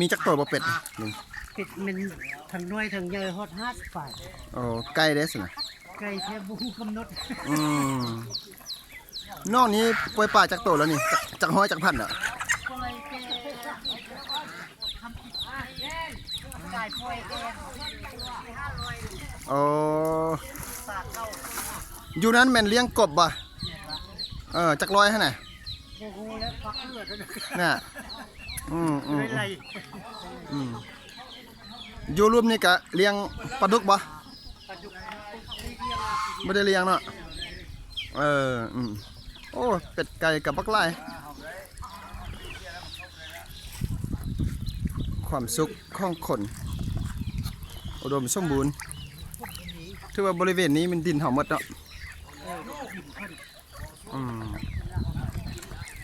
ມີຈັກໂຕບໍ່ເປັດນີ້? ເປັດແມ່ນທັງນ້ອຍທັງໃຫຍ່ຮອດຫ້າສິບປາຍ. ໂອ້ ໄກ່ເດ້ຊັ້ນນະ? ໄກ່ແທ້ບໍ່ຮູ້ກຳນົດ. ອືມ ນ້ອງນີ້ປ່ອຍປາຈັກໂຕແລ້ວນີ້? ຈັກ ຈັກຮ້ອຍຈັກພັນແລ້ວ? ປ່ອຍແຕ່ ກາຍປ່ອຍແຕ່ຫ້າຮ້ອຍ. ໂອ້ ຢູ່ນັ້ນແມ່ນລ້ຽງກົບບໍ່? ເອີ ຈັກຮ້ອຍຫັ້ນນະ? ບໍ່ຮູ້ແລ້ວ ພັກເຫຼືອເທົ່ານັ້ນນະ. ອືມ ອືມ ໄດ້ໄລ່ ອືມ ຢູ່ລຸ່ມນີ້ກະລ້ຽງປາດຸກບໍ່? ປາດຸກ ບໍ່ໄດ້ລ້ຽງເນາະ. ເອີ ອືມ ໂອ້ ເປັດໄກ່ກະບັກຫຼາຍ. ຄວາມສຸກຂອງຄົນ ອຸດົມສົມບູນ. ຖືວ່າບໍລິເວນນີ້ແມ່ນດິນເຮົາໝົດເນາະ. ອືມ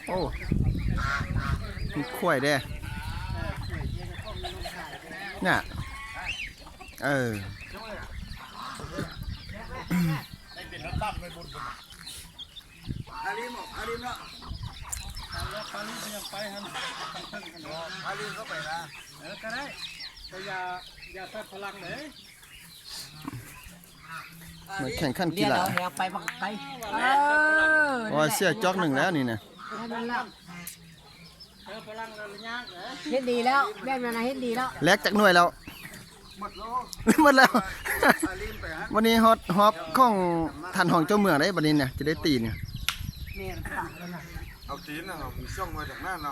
ໂອ້ ມີຄວາຍເດ້ ນະ. ເອີ ອາລິມ ອາລິມເນາະ ອາລິມຍັງໄປຫັ້ນ ອາລິມເຂົ້າໄປນະ. ເອີ ກະໄດ້ ແຕ່ຢ່າ ຢ່າໃສ່ພະລັງເດີ້. ມາແຂ່ງຂັນກິລາ ເດີນເອົາແຮວໄປບັກໄກ. ເອີ ໂອ້ຍ ເສຍຈອກໜຶ່ງແລ້ວນີ້ນະ. ເຮັດດີແລ້ວ ແບບນັ້ນນະ ເຮັດດີແລ້ວ. ແລກຈັກໜ່ວຍແລ້ວ? ໝົດແລ້ວ ໝົດແລ້ວ. ບັດນີ້ຮອດຮອບຂອງທ່ານຮອງເຈົ້າເມືອງເດ້ ບັດນີ້ນະ ຈະໄດ້ຕີນ. ເອົາຕີນນະ ມີຊ່ອງໄວ້ທາງໜ້າເນາະ.